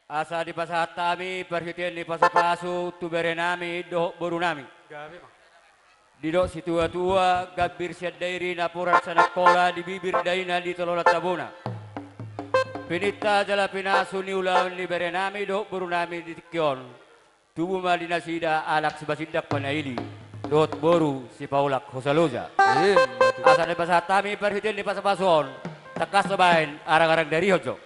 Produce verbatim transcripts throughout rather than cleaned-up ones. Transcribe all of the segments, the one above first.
Asa dipasahat hami parhitean ni pasupasu tu berenami dohot borunami. Gabe ma. Didok situatua, gambir sian dairi, napuran sian Angkola, di bibir daina, di tolonan tabona. Pininta jala pinasu ni ulaon ni berenami dohot borunami di tingki on. Tubu ma di nasida anak sipasindak panaili, dohot boru sipaulak hosa loja. Ima tutu. Asa dipasahat hami parhitean ni pasupasu on, tangkas ma baen arang-arang dari on jo.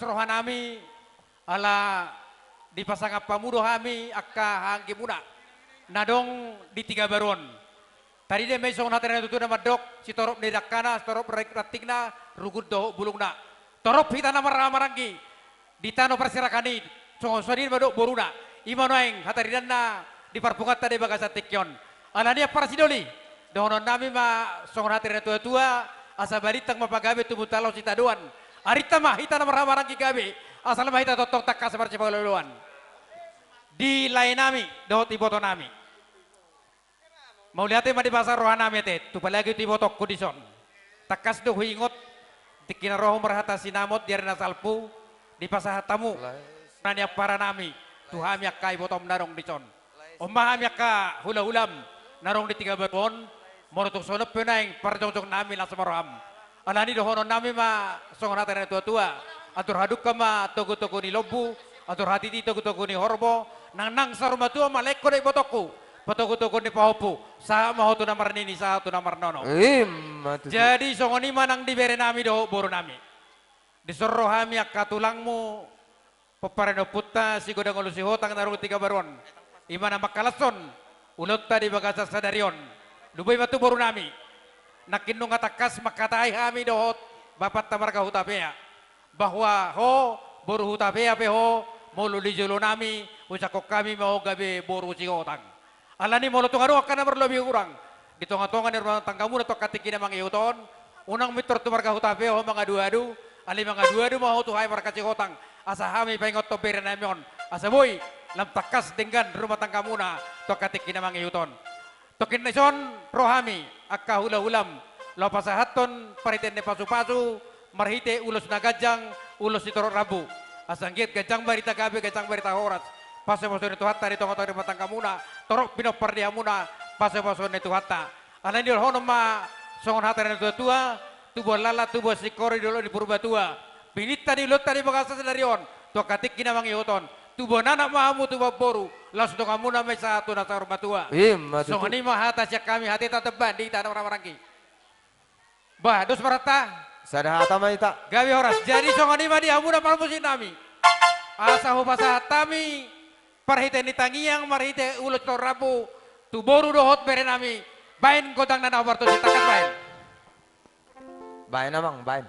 rohanami, ala dipasangap hamu do hami angka haanggimuna na adong di Tigabaru on. Tarida ma i songon hata ni natuatua na mandok, sitorop ni dangkana, sitorop rantikna, rugut dohot bulungna. Torop hita na marhahamaranggi di tano parserahan i, songon songon i ma dohot boruna. I ma nuaeng hataridanna di parpunguanta di bagasan tingki on. Alani i, ampara sidoli, dohononnami ma songon hata ni natuatua, asa balintang ma pagabe, tubu talo sitadoan. Arinta ma hita na marhahamaranggi gabe, asal ma hita tongtong tangkas marsipaolooloan. Di laenami dohot ibotonami. Mauliate ma di bagasan rohanami ate, tu apalagi tu ibotongku dison. Tangkas do huingot, tingki na ro ahu marhata sinamot di ari na salpu, dipasahat hamu na ni amparanami tu hami angka ibotom na adong dison. On ma hami angka hulahulam na adong di Tigabaru on, molo tung songon on pe nuaeng parjongjongnami, las ma roham. Alani i, dohononnami ma songon hata ni natuatua: Andor hadungka ma togutogu ni lombu, andor hatiti togutogu ni horbo, nangnang saur matua ma laengku dohot ibotongku, patogutoguon ni pahompu, sahat ma ho tu na marnini, sahat tu na marnono. I ma tutu. Jadi songon i ma nang di berenami dohot borunami. Dison ro hami angka tulangmu, pomparan ni ompunta Sigodang Olo Sihotang na adong di Tigabaru on. I ma na mangkalashon ulaonta di bagasan sadari on. Lumobi ma tu borunami. Nangkin nunga tangkas mangkatai hami dohot bapanta marga Hutapea, bahwa ho boru Hutapea pe ho, molo di jolonami, hujangkon hami ma ho gabe boru Sihotang. Alani i, molo tung adong angka na marlobi hurang di tongatonga ni rumah tanggamuna tu angka tingki na mangihut on, unang mintor tu marga Hutapea ho mangaduadu, alai mangaduadu ma ho tu hami marga Sihotang, asa hami paingothon berenami on, asa boi lam tangkas denggan rumah tanggamuna tu angka tingki na mangihut on. Tingki na dison ro hami angka hulahulam laho pasahathon parhitean ni pasupasu, marhite ulos na ganjang, ulos sitorop rambu. Asa anggiat ganjang barita gabe, ganjang barita horas, pasupasuon ni Tuhanta di tongatonga ni rumah tanggamuna, torop pinompar di hamuna pasupasuon ni Tuhanta. Alani i, dohonon ma songon hata ni natuatua: Tubuan laklak, tubuan singkoru di dolok ni Purbatua. Pininta ni ulaonta di bagasan sadari on tu angka tingki na mangihut on, tubuan anak ma hamu, tubuan boru, laos donganmuna ma i sahat tu na saur matua. I ma tutu. Songon i ma hata sian hami, hateta tamba di hita na marhahamaranggi. Bah, dos ma rohanta? Sada hata ma hita. Gabe horas. Jadi songon i ma di hamuna parmusiknami, asa hupasahat hami parhitean ni tangiang marhite ulos sitorop rambu tu boru dohot berenami. Baen gondangna na hombar tusi, tangkas baen. Baen amang, baen.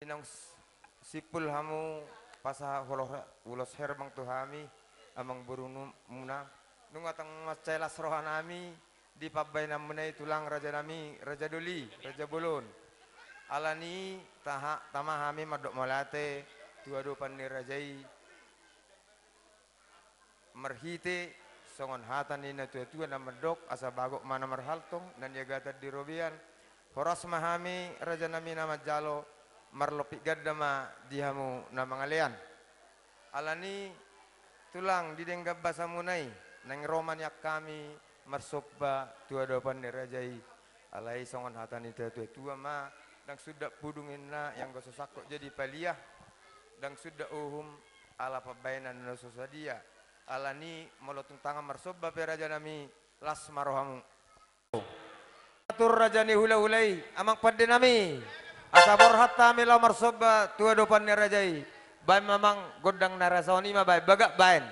Inang simpul hamu pasahat ulos herbang tu hami, amangborumuna. Nunga tung mansai las rohanami di pambahenanmuna i, tulang rajanami, raja Doli, raja Bolon. Alani i, taha, tama hami mandok mauliate tu adopan ni raja i. Marhite songon hata ni natuatua na mandok, asa bagot ma na marhaltong, na niagatan di robean. Horas ma hami, rajanami, na manjalo marlompit ganda ma di hamu na mangalean. Alani, tulang, di denggan basamuna i, naeng ro ma nian hami marsomba tu adopan ni raja i. Alai songon hata ni natuatua ma, ndang sundat pudung inna, ianggo so sangkot jadi paliah, ndang sundat uhum ala pambahenan na so sadia. Alani, molo tung tangan marsomba pe, rajanami, las ma rohamu. Atur raja ni hulahula i, amang pandenami, asa borhat hami laho marsomba tu adopan ni raja i. Baen ma, amang, gondang na rasahon i ma, baen, bagak baen.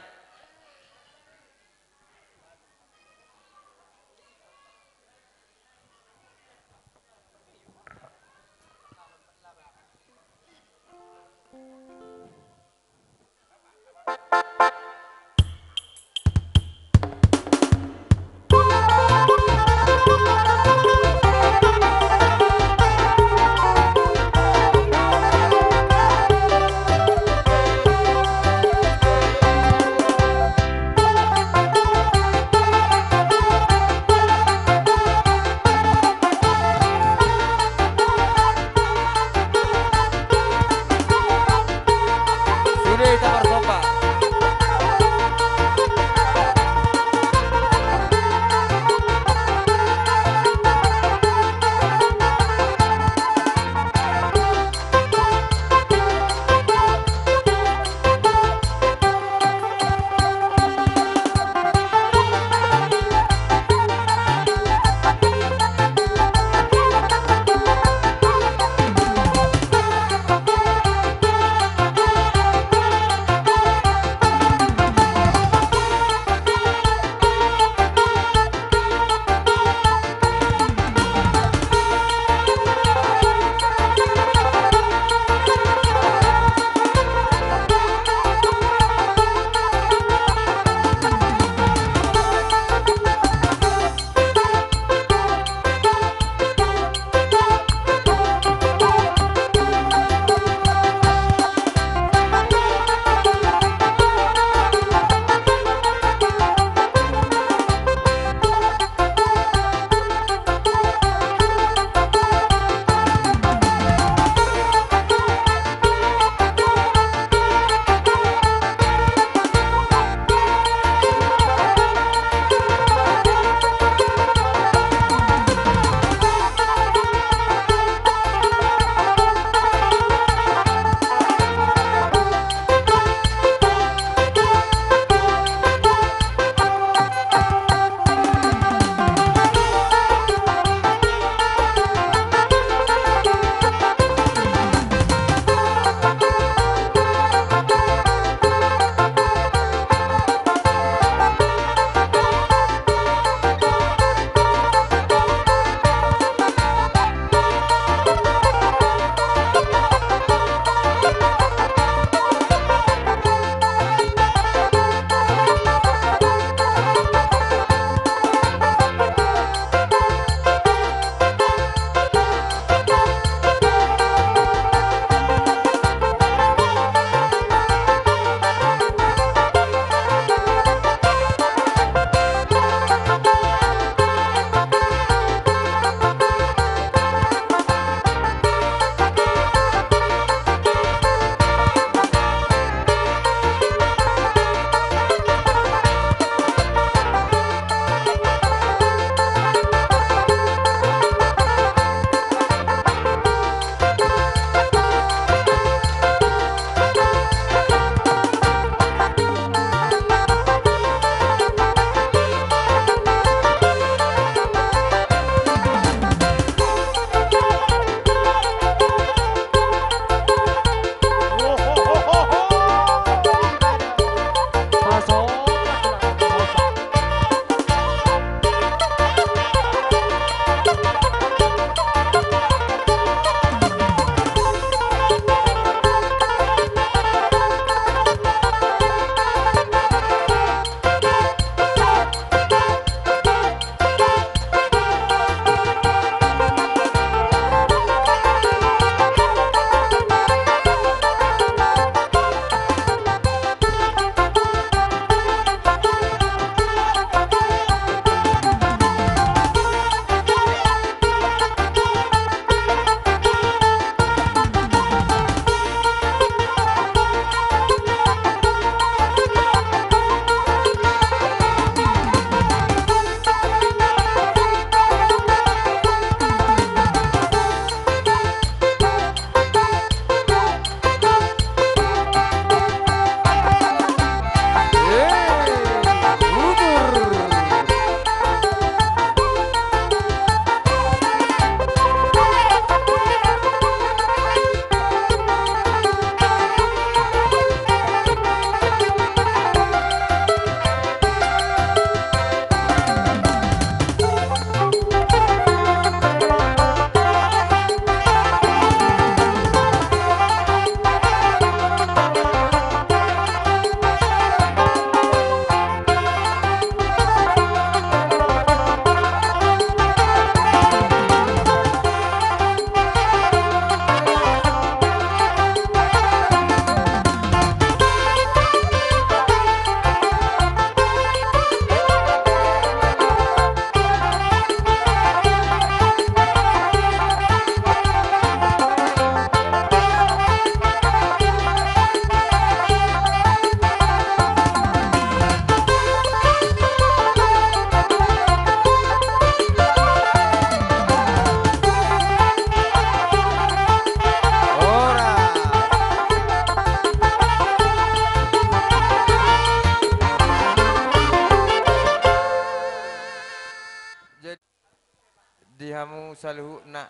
Saluhutna.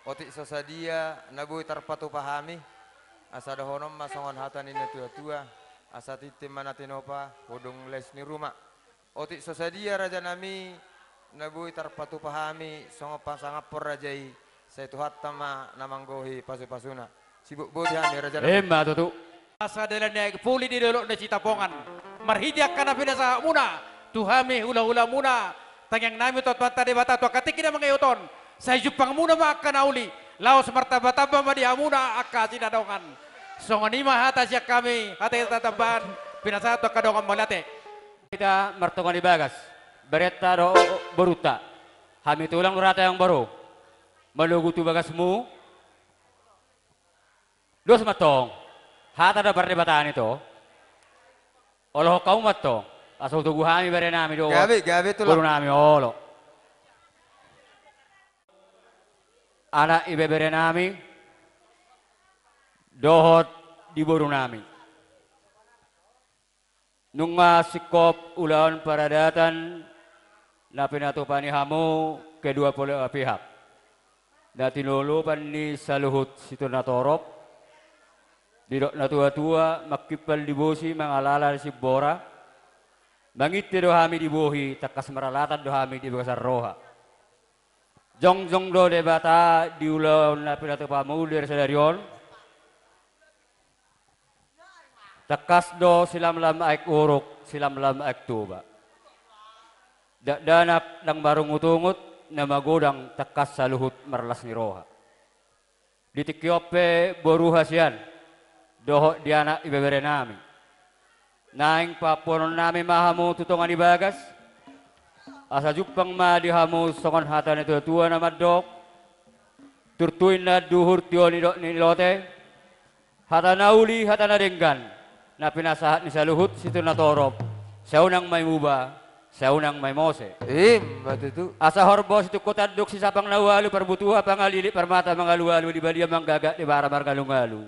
Otik so sadia na boi tarpatupa hami, asa dohonon ma songon hata ni na tua-tua, asa tintin ma na tinopa, hodong lais ni ruma. Otik so sadia rajanami na boi tarpatupa hami songon pasangaphon raja i, sai Tuhanta ma na manggohi pasu-pasuna. Sibotboti hami rajanami. Emma tutu. Asa dalan ni aek puli di dolok ni Sitapongan. Marhite angka na pinasahatmuna tu hami hula-hulamuna, tangiangnami tu Tuhanta Debata tu angka tingki na mangihut on, sai jumpangmuna ma angka na uli, laos martamba-tamba ma di hamuna angka hasinadongan. Songon i ma hata sian hami, hata-hata tambaan pinasahat tu angka dongan mauliate. Hita martonga ni bagas, berenta dohot borunta. Hami tulang do rata yang baru. Malogu tu bagasmu. Dos mantong. Hata do pardebataan i to. Olohon hamu mantong. Asa hutogu hami berenami dohot. Gabe, gabe tulang. Borunami olo. Anak ibeberenami. Dohot di borunami. Nunga singkop ulaon paradatan na pinatupa ni hamu kedua belah pihak. Na tinolopan ni saluhut situan na torop. Didok na tua-tua, manghimpal di bosi mangalala di simbora. Manginte do hami di bohi, tangkas maralatan do hami di bagasan roha. Jongjong do Debata di ulaon na pinatupamu di ari sadari on. Tangkas do silamlam aek uruk, silamlam aek Toba. Dakdanak ndang marungut-ungut, na magodang tangkas saluhut marlas ni roha. Di tingki on pe boru hasian, dohot di anak ibeberenami. Naeng paampuhononnami ma hamu tu tonga ni bagas, asa jumpang ma di hamu songon hata ni tua-tua na mandok. Turtu inna duhur tio ni dok ni lote. Hata na uli, hata na denggan, na pinasahat ni saluhut situan na torop, sai unang ma i muba, sai unang ma i mose. Ima tutu. Asa horbo situngko tanduk, sisapang na ualu, parbutuha pangalilik, parmata mangalu-alu, di balian manggagak, di bara marngalu-ngalu.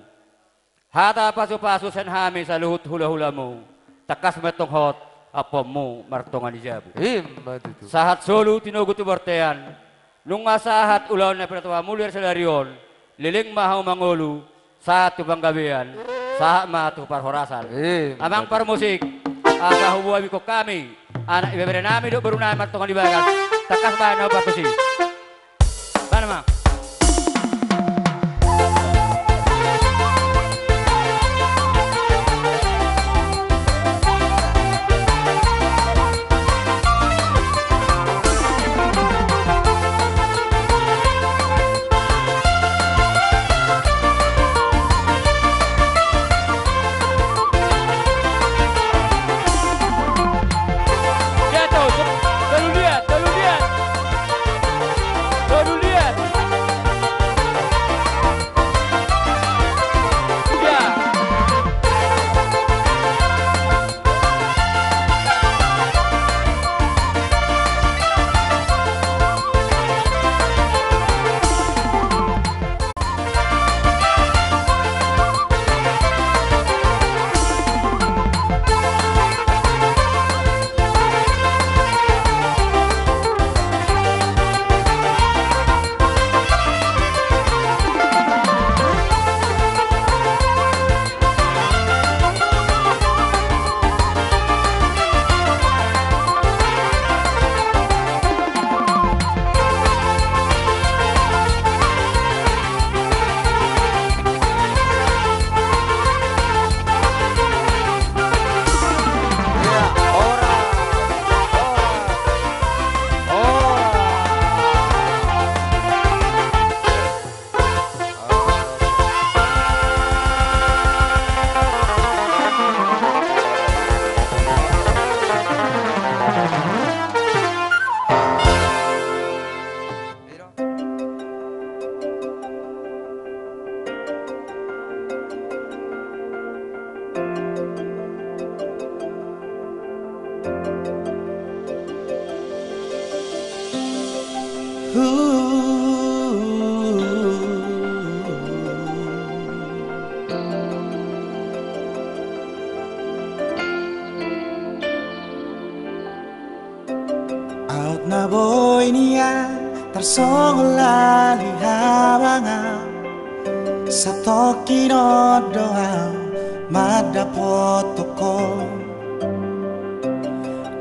Hata pasu-pasu sian hami saluhut hula-hulamu, tangkas ma tong hot ampuonmu martonga ni jabu. Ima tutu. Sahat solu tinogu tu bontean, nunga sahat ulaon na pinatupamu di ari sadari on, leleng ma hamu mangolu, sahat tu panggabean, sahat ma tu parhorasan. Ima tutu. Amang parmusik, asa huboa ma hami, anak ibeberenami dohot borunami martonga ni bagas, tangkas bahen hamu partusi. Bahen ma. Aut na boi nian Tarsongon lali habang au, satongkin on do au mandapothon ho.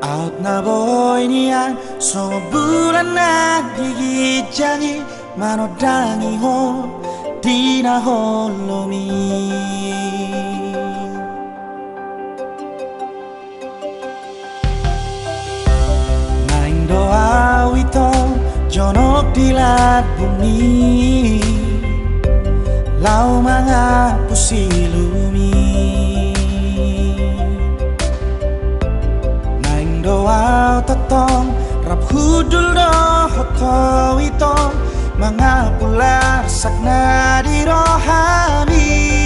Aut na boi nian songon bulan na di ginjang i, manondangi ho di na holom i. Naeng do au ito jonok di lambungmi, laho mangapusi lumi. Naeng do au tongtong rap hundul dohot ho ito, mangapul arsak na di rohami.